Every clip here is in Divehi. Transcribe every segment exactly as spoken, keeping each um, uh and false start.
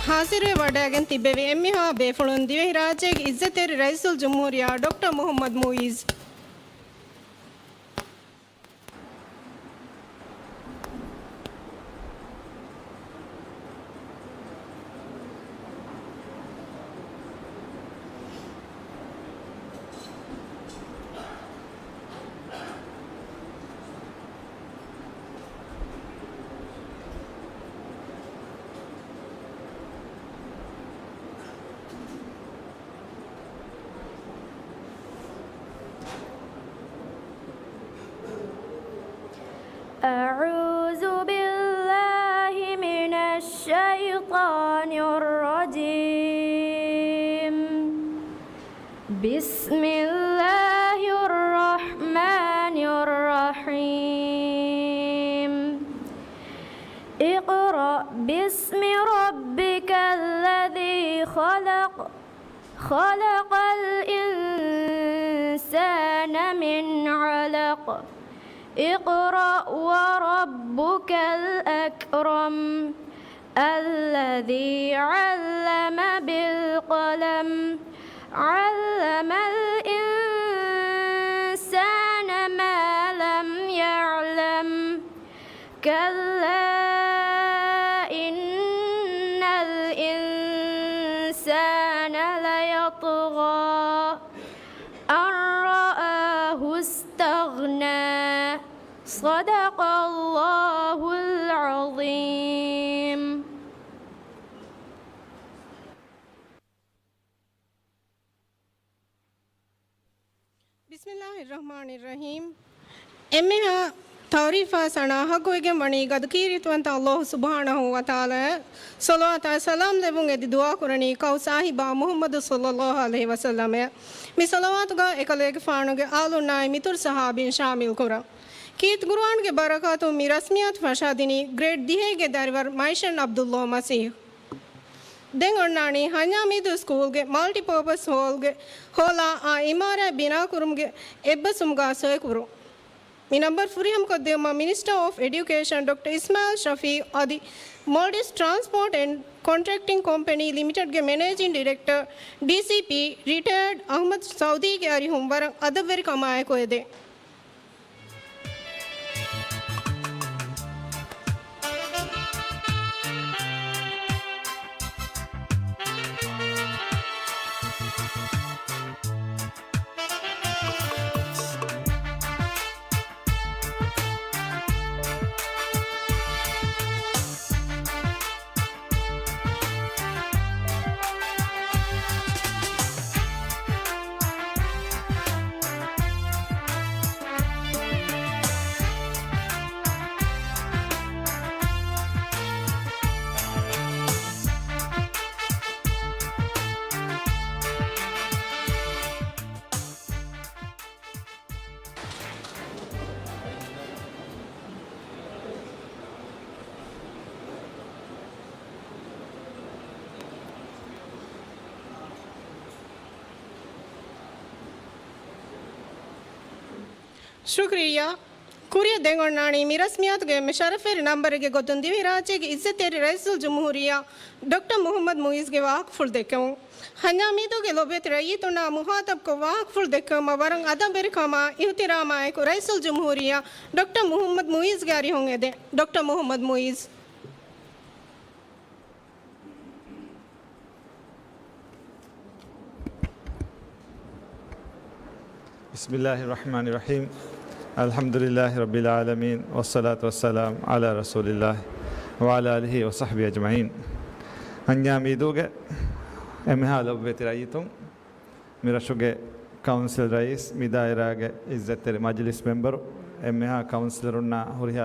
ހާޒިރުވެ ވަޑައިގެން ތިއްބެވި އެންމެހާ ބޭފުޅުން ދިވެހިރާއްޖޭގެ އިއްޒަތްތެރި ރައީސުލްޖުމްހޫރިއްޔާ ޑޮކްޓަރ މުޙައްމަދު މުޢިއްޒު. أعوذ بالله من الشيطان الرجيم. بسم الله الرحمن الرحيم. اقرأ باسم ربك الذي خلق. خلق الإنسان من علق. اقرأ وربك الأكرم. الذي علم بالقلم. علم الإنسان ما لم يعلم. كلا إن الإنسان ليطغى أن رآه استغنى. صدق الله العظيم. ބިސްމިﷲ އިއްރަޙްމާނިއްރަޙީމް. އެންމެހާ ތަޢުރީފާ ސަނާ ޙައްޤުވެގެން ވަނީ ގަދަކީރިތިވަންތަ ﷲ ސުބްޙާނަހޫ ވަތަޢާލާއަށް. ޞަލަވާތާއި ސަލާމް ލެއްވުން އެދި ދުޢާ ކުރަނީ ކައު ޞާޙިބާ މުޙައްމަދު ޞައްލަﷲ ޢަލައިހި ވަސައްލަމައަށް. މި ޞަލަވާތުގަ އެކަލޭގެފާނުގެ އާލުންނާއި މިތުރު ޞަޙާބީން ޝާމިލް ކުރަން. ކީރިތި ޤުރުއާންގެ ބަރަކާތުން މި ރަސްމިއްޔާތު ފަށާދިނީ ގްރޭޑް ދިހައިގެ ދަރިވަރު މައިޝަން ޢަބްދުﷲ މަސީޙް. ދެން އޮންނާނީ ހަންޏާމީދޫ ސްކޫލްގެ މަލްޓިޕާޕަސް ހޯލްގެ ހޯލާ އާ އިމާރާތް ބިނާކުރުމުގެ އެއްބަސްވުމުގަ ސޮއިކުރުން. މި ނަންބަރު ފުރިހަމަކޮށްދިއުމަށް މިނިސްޓަރ އޮފް އެޑިއުކޭޝަން ޑޮކްޓަރ އިސްމާޢީލް ޝަފީޢު އަދި މޯލްޑިވްސް ޓްރާންސްޕޯޓް އެންޑް ކޮންޓްރެކްޓިން ކޮމްޕެނީ ލިމިޓެޑްގެ މެނޭޖިން ޑިރެކްޓަރ، ޑީސީޕީ، ރިޓަޔަރޑް އަޙްމަދު ސައުދީގެ އަރިހުން ވަރަށް އަދަބުވެރިކަމާއެކު އެދެން. ޝުކުރިއްޔާ. ކުރިއަށް ދެން އޮންނާނީ މި ރަސްމިއްޔާތުގެ އެންމެ ޝަރަފްވެރި ނަންބަރެއްގެ ގޮތުން ދިވެހިރާއްޖޭގެ އިއްޒަތްތެރި ރައީސުލްޖުމްހޫރިއްޔާ ޑޮކްޓަރ މުޙައްމަދު މުޢިއްޒުގެ ވާހަކަފުޅު ދެއްކެވުން. ހަންޏާމީދޫގެ ލޮބުވެތި ރައްޔިތުންނާ މުޚާޠަބްކޮށް ވާހަކަފުޅު ދެއްކެވުމަށް ވަރަށް އަދަބުވެރިކަމާ އިޙްތިރާމާއެކު ރައީސުލްޖުމްހޫރިއްޔާ ޑޮކްޓަރ މުޙައްމަދު މުޢިއްޒުގެ އަރިހުން އެދެން. ޑޮކްޓަރ މުޙައްމަދު މުޢިއްޒު. بسم الله الرحمن الرحيم. الحمد لله رب العالمين، والصلاة والسلام على رسول الله وعلى آله وصحبه أجمعين. ހަންޏާމީދޫގެ އެންމެހާ ލޮބުވެތި ރައްޔިތުން، މި ރަށުގެ ކައުންސިލް ރައީސް، މި ދާއިރާގެ އިއްޒަތްތެރި މަޖިލިސް މެމްބަރު، އެންމެހާ ކައުންސިލަރުންނާ ހުރިހާ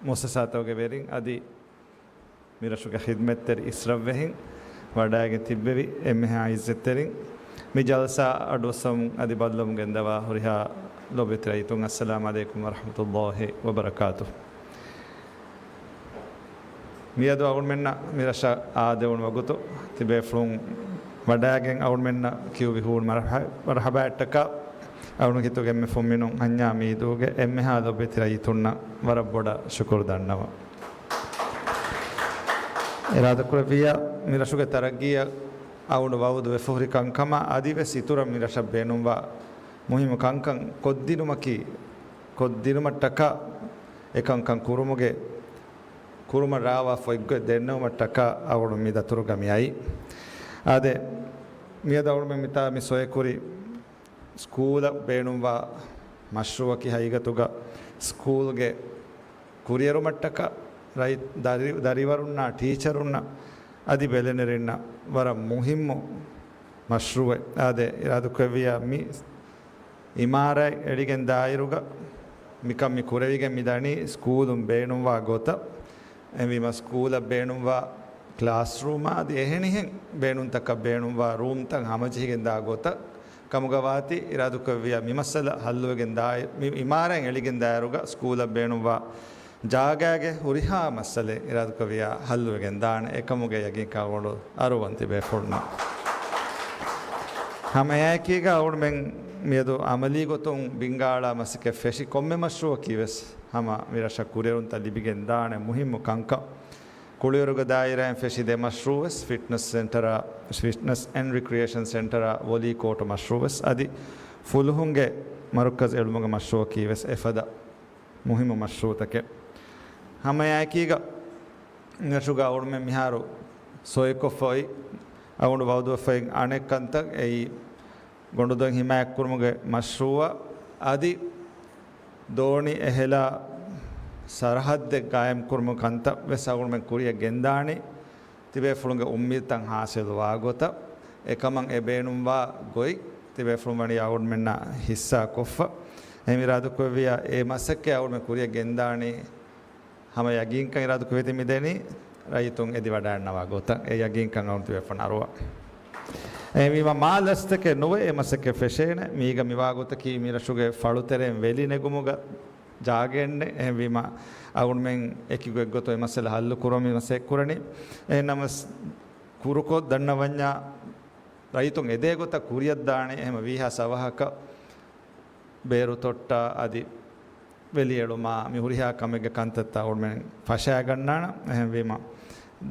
މުއައްސަސާތަކުގެ ވެރިން އަދި މި ރަށުގެ ޚިދްމަތްތެރި އިސްރަށްވެހިން، ވަޑައިގެން ތިއްބެވި އެންމެހާ އިއްޒަތްތެރިން، މި ޖަލްސާ އަޑުއައްސަވަމުން އަދި ބައްލަވަމުން ގެންދަވާ ހުރިހާ ލޮބުވެތި ރައްޔިތުން، އައްސަލާމް ޢަލައިކުމް ވަރަޙްމަތުﷲ ވަބަރަކާތު. މިއަދު އަޅުގަނޑުމެންނަށް މި ރަށަށް އާދެވުނު ވަގުތު ތިބޭފުޅުން ވަޑައިގެން އަޅުގަނޑުމެންނަށް ކިޔުވި ހޫނު މަރުޙަ-، މަރުޙަބާއަށްޓަކާ އަޅުގަނޑު ކީރިތި އެންމެ ފުންމިނުން ހަންޏާމީދޫގެ އެންމެހާ ލޮބުވެތި ރައްޔިތުންނަށް ވަރަށް ބޮޑަށް ޝުކުރު ދަންނަވަން. އިރާދަކުރެއްވިއްޔާ، މި ރަށުގެ ތަރައްގީއަށް އަޅުގަނޑު ވައުދު ވެފަ ހުރި ކަންކަމާ އަދިވެސް އިތުރަށް މި ރަށަށް ބޭނުންވާ މުހިއްމު ކަންކަން ކޮށްދިނުމަކީ، ކޮށްދިނުމަށްޓަކާ އެކަންކަން ކުރުމުގެ، ކުރުމަށް ރާވާ ފޮތްގޮތް ދެންނެވުމަށްޓަކާ އަޅުގަނޑު މި ދަތުރުގަ މި އައީ. އާދެ، މިއަދު އަޅުގަނޑުމެން މިތާ މި ސޮއެކުރި ސްކޫލަށް ބޭނުންވާ މަޝްރޫއަކީ ހަގީގަތުގަ ސްކޫލްގެ ކުރިއެރުމަށްޓަކާ ރައި-، ދަރި-، ދަރިވަރުންނާ ޓީޗަރުންނަށް އަދި ބެލެނިރިންނަށް ވަރަށް މުހިއްމު މަޝްރޫއެއް. އާދެ، އިރާދަކުރެއްވިއްޔާ މި އިމާރާތް އެޅިގެން ދާއިރުގަ މިކަން މި ކުރެވިގެން މި ދަނީ ސްކޫލުން ބޭނުންވާ ގޮތަށް. އެހެންވީމަ ސްކޫލަށް ބޭނުންވާ ކްލާސްރޫމާ އަދި އެހެނިހެން ބޭނުންތަކަށް ބޭނުންވާ ރޫމްތައް ހަމަޖެހިގެން ދާ ގޮތަށް ކަމުގަ ވާތީ. އިރާދަކުރެއްވިއްޔާ މި މައްސަލަ ހައްލުވެގެން ދާއި-، މި އިމާރާތް އެޅިގެން ދާއިރުގަ ސްކޫލަށް ބޭނުންވާ ޖާގާގެ ހުރިހާ މައްސަލައެއް އިރާދަކުރެއްވިއްޔާ ހައްލުވެގެން ދާނެ. އެކަމުގެ ޔަގީންކަން އަޅުގަނޑު އަރުވަން ތިބޭފުޅުންނަށް. ހަމައެއާއެކީގަ އަޅުގަނޑުމެން މިއަދު އަމަލީ ގޮތުން ބިންގާޅާ މަސައްކަތް ފެށި ކޮންމެ މަޝްރޫއަކީ ވެސް ހަމަ މި ރަށަށް ކުރިއެރުންތައް ލިބިގެން ދާނެ މުހިއްމު ކަންކަން. ކުޅިވަރުގެ ދާއިރާއިން ފެށި ދެ މަޝްރޫއެސް، ފިޓްނަސް ސެންޓަރާ، ފިޓްނަސް އެންޑް ރިކްރިއޭޝަން ސެންޓަރާ، ވޮލީ ކޯޓު މަޝްރޫއެސް އަދި ފުލުހުންގެ މަރުކަޒް އެޅުމުގެ މަޝްރޫއަކީ ވެސް އެފަދަ މުހިއްމު މަޝްރޫއުތަކެއް. ހަމައެއާއެކީގަ ރަށުގަ އަޅުގަނޑުމެން މިހާރު ސޮއިކޮށްފައި އަޅުގަނޑު ވައުދުވެފައި އަނެއް ކަންތައް އެއީ ގޮނޑުދޮށް ހިމާޔަތްކުރުމުގެ މަޝްރޫއަށް އަދި ދޯނި އެހެލާ ސަރަހައްދެއް ގާއިމްކުރުމުގެ ކަންތައް ވެސް އަޅުގަނޑުމެން ކުރިއަށް ގެންދާނީ. ތިބޭފުޅުންގެ އުއްމީދުތައް ހާސިލުވާ ގޮތަށް އެކަމަށް އެ ބޭނުންވާ ގޮތް ތިބޭފުޅުން ވަނީ އަޅުގަނޑުމެންނާ ހިއްސާ ކޮށްފަ. އެހެން އިރާދަކުރެއްވިއްޔާ އެ މަސައްކަތް އަޅުގަނޑުމެން ކުރިއަށް ގެންދާނީ. ހަމަ ޔަގީންކަން އިރާދަކުރެއްވިއްޔާ މިދެނީ ރައްޔިތުން އެދިވަޑައިގަންނަވާ ގޮތަށް. އެ ޔަގީންކަން އަޅުގަނޑު ތިބޭފުޅުން އަރުވާ. އެހެންވީމަ މާ ލަސްތަކެއް ނުވެ އެ މަސައްކަތް ފެށޭނެ. މީގަ މިވާ ގޮތަކީ މި ރަށުގެ ފަޅުތެރެއިން ވެލި ނެގުމުގަ ޖާގައެއްނެއް. އެހެންވީމަ އަޅުގަނޑުމެން އެކި ގޮތްގޮތުން އެ މައްސަލަ ހައްލު ކުރަން މި މަސައްކަތް ކުރަނީ. އެހެންނަމަވެސް ކުރުކޮށް ދަންނަވަންޏާ ރައްޔިތުން އެދޭ ގޮތަށް ކުރިއަށްދާނެ. އެހެން ވީހާ ސަވަހަކަށް ބޭރު ތޮއްޓާ އަދި ވެލިއެޅުމާ މި ހުރިހާ ކަމެއްގެ ކަންތައްތައް އަޅުގަނޑުމެން ފަށައިގަންނާނަން. އެހެންވީމަ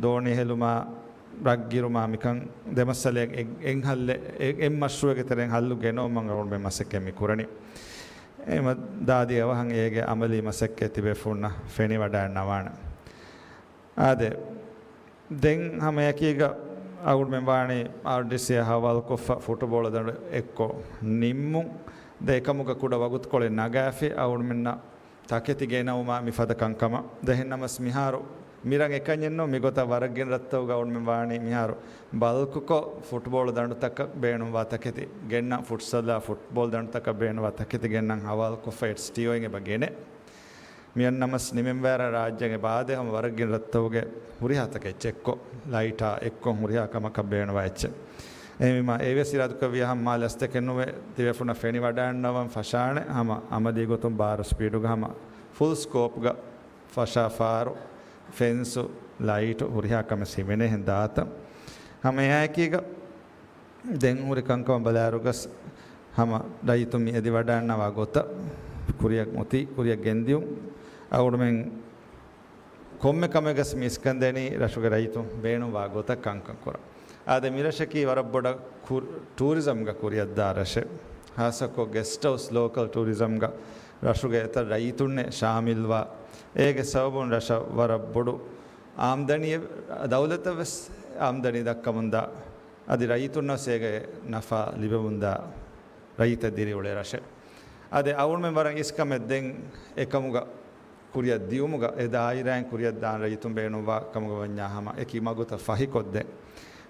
ދޯނި ހެލުމާ ރަށްގިރުމާ މިކަން ދެމައްސަލައެއް އެއް، އެއް ހައްލެއް، އެ، އެއް މަޝްރޫއެއްގެ ތެރެއިން ހައްލު ގެނައުމަށް އަޅުގަނޑުމެން މަސައްކަތް މި ކުރަނީ. އެހެންވީމަ ދާދި އަވަހަށް އޭގެ އަމަލީ މަސައްކަތް ތިބޭފުޅުންނަށް ފެނިވަޑައިގަންނަވާނެ. އާދެ، ދެން ހަމައެކީގަ އަޅުގަނޑުމެން ވާނީ އާރްޑީސީއާ ހަވާލުކޮށްފަ ފުޓުބޯޅަ ދަނޑު އެއްކޮށް ނިންމުން. ދެ އެކަމުގަ ކުޑަ ވަގުތުކޮޅެއް ނަގާފި އަޅުގަނޑުމެންނަށް ތަކެތި ގެނައުމާ މިފަދަ ކަންކަމަށް. ދެހެންނަމަސް މިހާރު މިރަށް އެކަންޏެއްނު މިގޮތަށް ވަރަށް ގިނަ ރަށްތަކުގަ އަޅުގަނޑުމެން ވާނީ މިހާރު ބަލްކުކޮށް ފުޓްބޯޅަ ދަނޑުތަކަށް ބޭނުންވާ ތަކެތި ގެންނަން، ފުޓްސަލާ ފުޓްބޯޅަ ދަނޑުތަކަށް ބޭނުންވާ ތަކެތި ގެންނަން ހަވާލުކޮށްފަ އެޗްޓީއޯއިން އެބަ ގެނެ. މިއަންނަމަސް ނިމެންވާރަ ރާއްޖޭގެ ބާދެ ހަމަ ވަރަށް ގިނަ ރަށްތަކުގެ ހުރިހާ ތަކެއްޗެއްކޮށް، ލައިޓާ އެއްކޮށް ހުރިހާ ކަމަކަށް ބޭނުންވާ އެއްޗެއް. އެހެންވީމަ އެވެސް އިރާދަކުރެއްވިއްޔާ ހަމަ މާ ލަސްތަކެއް ނުވެ ތިބޭފުޅުންނަށް ފެނިވަޑައިގަންނަވަން ފަށާނެ ހަމަ އަމަލީ ގޮތުން ބާރު ސްޕީޑުގަ ހަމަ ފުލް ސްކޯޕްގަ ފަށާ ފާރު، ފެންސު، ލައިޓު ހުރިހާ ކަމެއް ހިމެނޭ ހެން ދާތަން. ހަމަ އެއާއެކީގަ ދެން ހުރި ކަންކަމަށް ބަލާއިރުގަސް ހަމަ ރައްޔިތުން މި އެދިވަޑައިގަންނަވާ ގޮތަށް ކުރިއަށް އޮތީ، ކުރިއަށް ގެންދިޔުން އަޅުގަނޑުމެން ކޮންމެ ކަމެއްގަސް މި އިސްކަންދެނީ ރަށުގެ ރައްޔިތުން ބޭނުންވާ ގޮތަށް ކަންކަން ކުރަން. އާދެ، މިރަށަކީ ވަރަށް ބޮޑަށް ކު-، ޓޫރިޒަމްގަ ކުރިއަށްދާ ރަށެއް. ހާއްސަކޮށް ގެސްޓް ހައުސް ލޯކަލް ޓޫރިޒަމްގަ ރަށުގެ އެތައް ރައްޔިތުންނެއް ޝާމިލްވާ، އޭގެ ސަބަބުން ރަށަށް ވަރަށް ބޮޑު އާމްދަނީއެއް، ދައުލަތަށް ވެސް އާމްދަނީ ދައްކަމުންދާ، އަދި ރައްޔިތުންނަށް ވެސް އޭގެ ނަފާ ލިބެމުންދާ ރައްޔިތެއް ދިރިއުޅޭ ރަށެއް. އާދެ، އަޅުގަނޑުމެން ވަރަށް އިސްކަމެއް ދެން އެކަމުގަ ކުރިއަށް ދިޔުމުގަ އެ ދާއިރާއިން ކުރިއަށް ދާން ރައްޔިތުން ބޭނުންވާ ކަމުގަ ވަންޏާ ހަމަ އެކި މަގުތައް ފަހިކޮށްދޭން.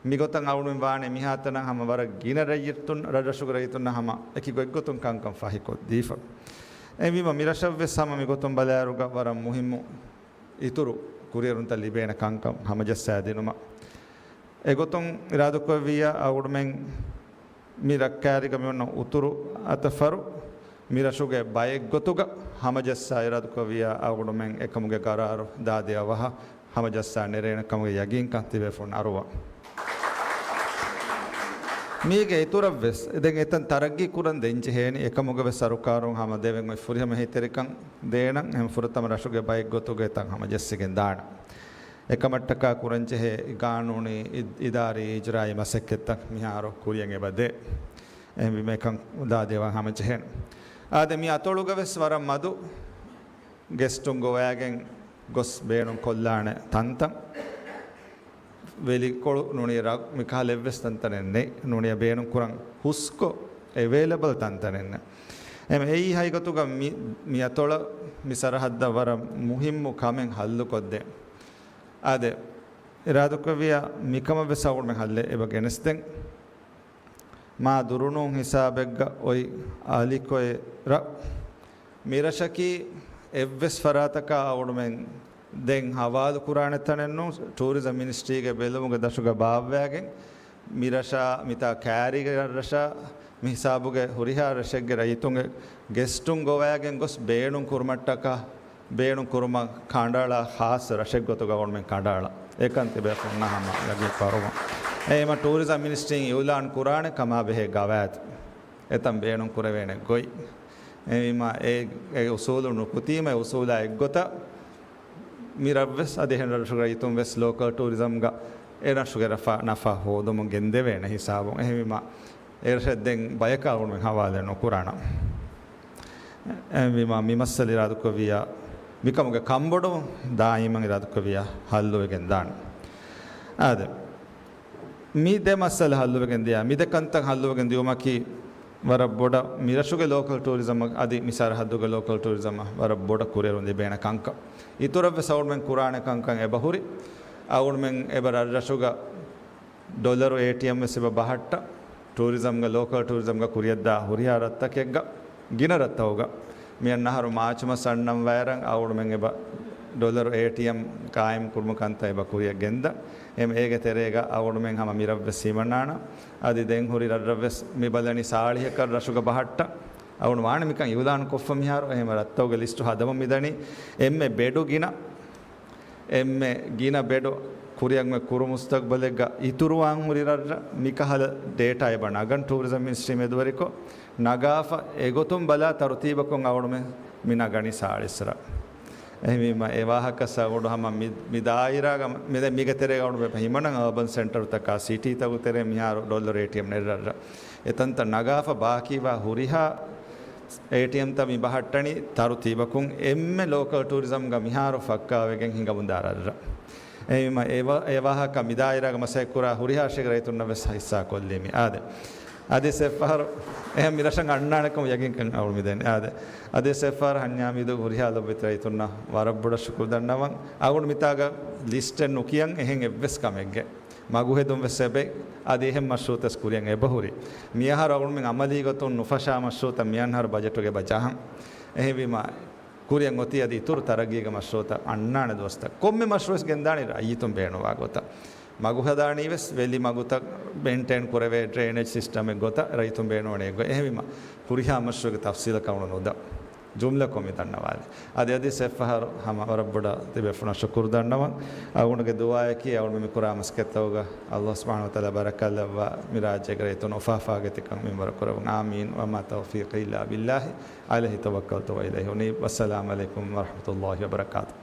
މިގޮތަށް އަޅުގަނޑުމެން ވާނެ މިހާތަނަށް ހަމަ ވަރަށް ގިނަ ރައްޔިތުން، ރަށްރަށުގެ ރައްޔިތުންނަށް ހަމަ އެކި ގޮތްގޮތުން ކަންކަން ފަހިކޮށްދީފަ. އެހެންވީމަ މިރަށަށްވެސް ހަމަ މިގޮތުން ބަލާއިރުގަ ވަރަށް މުހިއްމު އިތުރު ކުރިއެރުންތައް ލިބޭނެ ކަންކަން ހަމަޖައްސާދިނުމަށް. އެގޮތުން އިރާދަކުރެއްވިއްޔާ އަޅުގަނޑުމެން މި ރައްކާރިގަ މިއޮންނަ އުތުރު އަތަށް ފަރު މި ރަށުގެ ބައެއްގޮތުގަ ހަމަޖައްސާ އިރާދަކުރެއްވިއްޔާ އަޅުގަނޑުމެން އެކަމުގެ ގަރާރު ދާދި އަވަހަށް ހަމަޖައްސާ ނެރޭނެ ކަމުގެ ޔަގީންކަން ތިބޭފުޅުން އަރުވަން. މީގެ އިތުރަށްވެސް ދެން އެތަން ތަރައްގީ ކުރަން ދެން ޖެހޭނީ، އެކަމުގަވެސް ސަރުކާރުން ހަމަ ދެވެން އޮތް ފުރިހަމަ އެހީތެރިކަން ދޭނަން، އެހެން ފުރަތަމަ ރަށުގެ ބައެއްގޮތުގަ އެތަން ހަމަޖެއްސިގެން ދާނަން. އެކަމަށްޓަކާ ކުރަންޖެހޭ ގާނޫނީ އިދް-، އިދާރީ އިޖްރާއީ މަސައްކަތްތައް މިހާރު ކުރިޔަށް އެބަދޭ. އެހެންވީމަ އެކަން ލާދޭވާން ހަމަޖެހޭނެ. އާދެ، މި އަތޮޅުގަވެސް ވަރަށް މަދު ގެސްޓުން ގޮވައިގެން ގޮސް ބޭނުން ކޮށްލާނެ ތަންތަން. ވެލިކޮޅު ނޫނީ ރަށް މިކަހަލަ އެއްވެސް ތަންތަނެއް ނެތް. ނޫނީ ބޭނުން ކުރަން ހުސްކޮށް އެވޭލަބަލް ތަންތަނެއް ނެތް. އެހެން އެއީ ހަގީގަތުގަ މި، މި އަތޮޅަށް މި ސަރަހައްދަށް ވަރަށް މުހިއްމު ކަމެއް ހައްލުކޮށްދޭން. އާދެ، އިރާދަކުރެއްވިއްޔާ މިކަމަށްވެސް އަޅުގަނޑުމެން ހައްލެއް އެބަ ގެނެސްދެން. މާ ދުރުނޫން ހިސާބެއްގަ އޮތް އަލިކޮއެ ރަށް. މިރަށަކީ އެއްވެސް ފަރާތަކާ އަޅުގަނޑުމެން ދެން ހަވާލު ކުރާނެ ތަނެއް ނޫން. ޓޫރިޒަމް މިނިސްޓްރީގެ ބެލުމުގެ ދަށުގަ ބާއްވައިގެން މިރަށާ މިތާ ކާރިގެ ރަށްރަށާ މި ހިސާބުގެ ހުރިހާ ރަށެއްގެ ރައްޔިތުންގެ ގެސްޓުން ގޮވައިގެން ގޮސް ބޭނުން ކުރުމަށްޓަކާ ބޭނުން ކުރުމަށް ކަނޑައަޅާ ޚާއްޞަ ރަށެއް ގޮތުގަ އަޅުގަނޑުމެން ކަނޑައަޅާ. އެކަން ތިބޭފުޅުންނާ ހަމަ ޔަގީން ކުރަމުން. އެހެންވީމަ ޓޫރިޒަމް މިނިސްޓްރީން އިއުލާން ކުރާނެ ކަމާ ބެހޭ ގަވާއިދު. އެތަން ބޭނުން ކުރެވޭނެ ގޮތް. އެހެންވީމަ އެ، އެ އުސޫލު ނުކުތީމަ އެ އުސޫލާ އެއްގޮތަށް މި ރަށްވެސް އަދި އެހެން ރަށުގެ ރައްޔިތުންވެސް ލޯކަލް ޓޫރިޒަމްގަ އެ ރަށުގެ ރަފާ، ނަފާ ހޯދުމުން ގެންދެވޭނެ ހިސާބުން. އެހެންވީމަ އެ ރަށެއް ދެން ބަޔަކަށް އަޅުގަނޑުމެން ހަވާލެއް ނުކުރާނަން. އެހެންވީމަ މި މައްސަލަ އިރާދަކުރެއްވިއްޔާ މިކަމުގެ ކަންބޮޑުވުން ދާއިމަށް އިރާދަކުރެއްވިއްޔާ ހައްލުވެގެން ދާނެ. އާދެ، މި ދެ މައްސަލަ ހައްލުވެގެން ދިޔާ، މި ދެ ކަންތައް ހައްލުވެގެން ދިޔުމަކީ ވަރަށް ބޮޑަށް މިރަށުގެ ލޯކަލް ޓޫރިޒަމް އަދި މި ސަރަހައްދުގެ ލޯކަލް ޓޫރިޒަމަށް ވަރަށް ބޮޑަށް ކުރިއެރުން ލިބޭނެ ކަންކަން. އިތުރަށްވެސް އަޅުގަނޑުމެން ކުރާނެ ކަންކަން އެބަހުރި. އަޅުގަނޑުމެން އެބަ ރަށްރަށުގަ ޑޮލަރު އޭޓީއެމް ވެސް އެބަ ބަހައްޓަ، ޓޫރިޒަމްގަ، ލޯކަލް ޓޫރިޒަމްގަ ކުރިއަށްދާ ހުރިހާ ރަށްތަކެއްގަ، ގިނަ ރަށްތަކުގަ މިއަންނަ އަހަރު މާޗު މަސް އަންނަން ވައިރަށް އަޅުގަނޑުމެން އެބަ ޑޮލަރު އޭޓީއެމް ޤާއިމް ކުރުމުގެ ކަންތައް އެބަ ކުރިއަށް ގެންދަން. އެމް އޭގެ ތެރޭގަ އަޅުގަނޑުމެން ހަމަ މި ރަށްވެސް ހިމަނާނަން. އަދި ދެން ހުރި ރަށްރަށްވެސް މި ބަލަނީ ސާޅީހަކަށް ރަށުގަ ބަހައްޓަން. އަޅުގަނޑު ވާނެ މިކަން އިއުލާން ކޮށްފަ މިހާރު އެހެން ރަށްތަކުގެ ލިސްޓު ހަދަމުން މިދަނީ. އެންމެ ބެޑު ގިނަ އެންމެ ގިނަ ބެޑު ކުރިއަށް ކުރު މުސްތަގްބަލެއްގަ އިތުރުވާން ހުރި ރަށްރަށް މިކަހަލަ ޑޭޓާ އެބަ ނަގަން ޓޫރިޒަމް މިނިސްޓްރީ މެދުވެރިކޮށް ނަގާފަ އެގޮތުން ބަލާ ތަރުތީބަކުން އަޅުގަނޑުމެން މި ނަގަނީ ސާޅީސް ރަށް. އެހެންވީމަ އެ ވާހަކަ ސަގުޑު ހަމަ މި، މި ދާއިރާގަ މި، މީގެ ތެރޭގަ އަޅުގަނޑު ހިމަނަން އަރބަން ސެންޓަރުތަކާ ސިޓީތަކުގެ ތެރޭ މިހާރު ޑޮލަރު އޭޓީއެމް ނެތް ރަށްރަށް. އެތަންތަން ނަގާފަ ބާކީވާ ހުރިހާ އޭޓީއެމްތައް މި ބަހައްޓަނީ ތަރުތީބަކުން އެންމެ ލޯކަލް ޓޫރިޒަމްގަ މިހާރު ފައްކާވެގެން ހިނގަމުންދާ ރަށްރަށް. އެހެންވީމަ އެ ވާ، އެ ވާހަކަ މި ދާއިރާގަ މަސައްކަތްކުރާ ހުރިހާ ރަށެއްގެ ރައްޔިތުންނަށް ވެސް ހިއްސާ ކޮށްލީމި. އާދެ، އަދި އެއްފަހަރު އެހެން މި ރަށަށް އަންނާނެކަމު ޔަގީންކަން އަޅުގަނޑު މިދެން. އާދެ، އަދި އެއްފަހަރު ހަންޏާމީދު ހުރިހާ ލޮބުވެތި ރައްޔިތުންނަށް ވަރަށް ބޮޑަށް ޝުކުރު ދަންނަވަން. އަޅުގަނޑު މިތާގަ ލިސްޓެއް ނުކިޔަން އެހެން އެއްވެސް ކަމެއްގެ މަގުހެދުން ވެސް އެބައި. އަދި އެހެން މަޝްރޫއުތައް ކުރިއަށް އެބަހުރި. މިއަހަރު އަޅުގަނޑުމެން އަމަލީ ގޮތުން ނުފަށާ މަޝްރޫއުތައް މިއަންހާރު ބަޖެޓުގަ އެބަ ޖަހަން. އެހެންވީމަ ކުރިއަށް އޮތީ އަދި އިތުރު ތަރައްގީގެ މަޝްރޫއުތައް އަންނާނެ ދުވަސްތައް. ކޮންމެ މަޝްރޫއެއް ގެންދާނީ ރައްޔިތުން ބޭނުންވާ ގޮތަށް. މަގު ހަދާނީ ވެސް ވެލި މަގުތައް މެއިންޓެއިން ކުރެވޭ، ޑްރެއިނޭޖް ސިސްޓަމެއް ގޮތަށް ރައްޔިތުން ބޭނުންވަނީ އެއްގޮތް. އެހެންވީމަ ހުރިހާ މަޝްރޫއެއްގެ ތަފްސީލަކަށް އަޅުގަނޑު ނުދާ. ޖުމްލަކޮށް މި ދަންނަވާލި. އަދި އަދި އެއްފަހަރު ހަމަ ވަރަށް ބޮޑަށް ތިބޭފުޅުންނަށް ޝުކުރު ދަންނަވަން. އަޅުގަނޑުގެ ދުޢާއަކީ އަޅުގަނޑު މި ކުރާ މަސައްކަތްތަކުގަ ﷲ ސުބްޙާނަހޫ ވަތަޢާލާ ބަރަކާތްލައްވާ މި ރާއްޖޭގެ ރައްޔިތުން އުފާ އުފާގެ ތިކަން މިންވަރު ކުރެވުން. އާމީން. ވަމާ ތައުފީޤީ އިއްލާ ބިއްލާހި. ޢަލައިހި ތަވައްކަލްތު ވައިލައިހި އުނީބު. ވައްސަލާމު ޢަލައިކުމް ވަރަޙްމަތުﷲި ވަބަރަކާތުހު.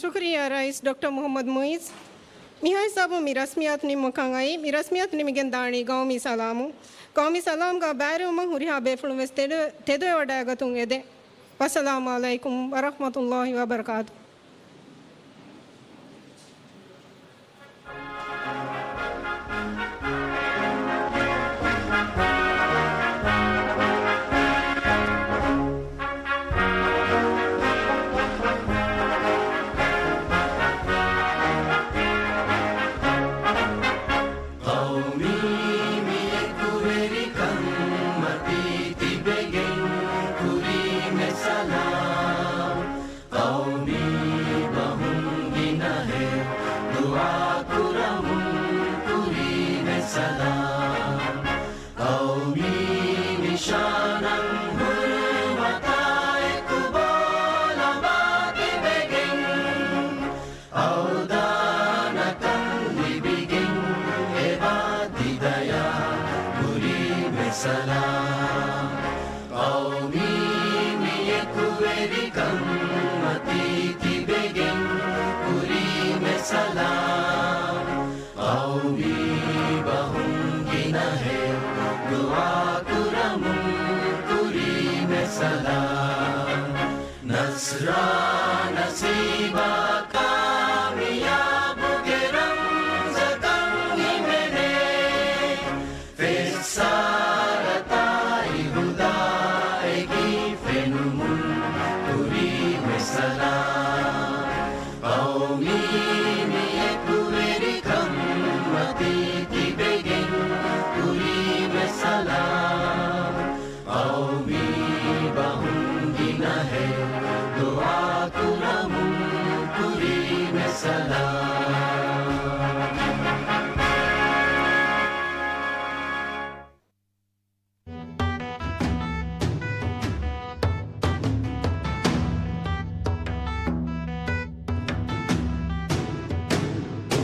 ޝުކުރިއްޔާ ރައީސް ޑޮކްޓަރ މުޙައްމަދު މުޢިއްޒު. މިހާ ހިސާބުން މި ރަސްމިއްޔާތު ނިމުމަކަށް އައީ. މި ރަސްމިއްޔާތު ނިމިގެން ދާނީ ގައުމީ ސަލާމުން. ގައުމީ ސަލާމްގާ ބައިވެރިވުމަށް ހުރިހާ ބޭފުޅުން ވެސް ތެދު، ތެދުވެވަޑައިގަތުން އެދެން. ވައްސަލާމު ޢަލައިކުމް ވަރަޙްމަތުﷲި ވަބަރަކާތުހު. ޤައުމީ މި އެކުވެރިކަން މަތީ ތިބެގެން ކުރީމެ ސަލާމް. ޤައުމީ ކަންމަތީ ތިބެގެން ކުރީމެ ސަލާމް. ޤައުމީ ބަހުން ގިނަހެއް ދުޢާ ކުރަމުން ކުރީމެ ސަލާމް. ނަޞްރާ ނަސީބާ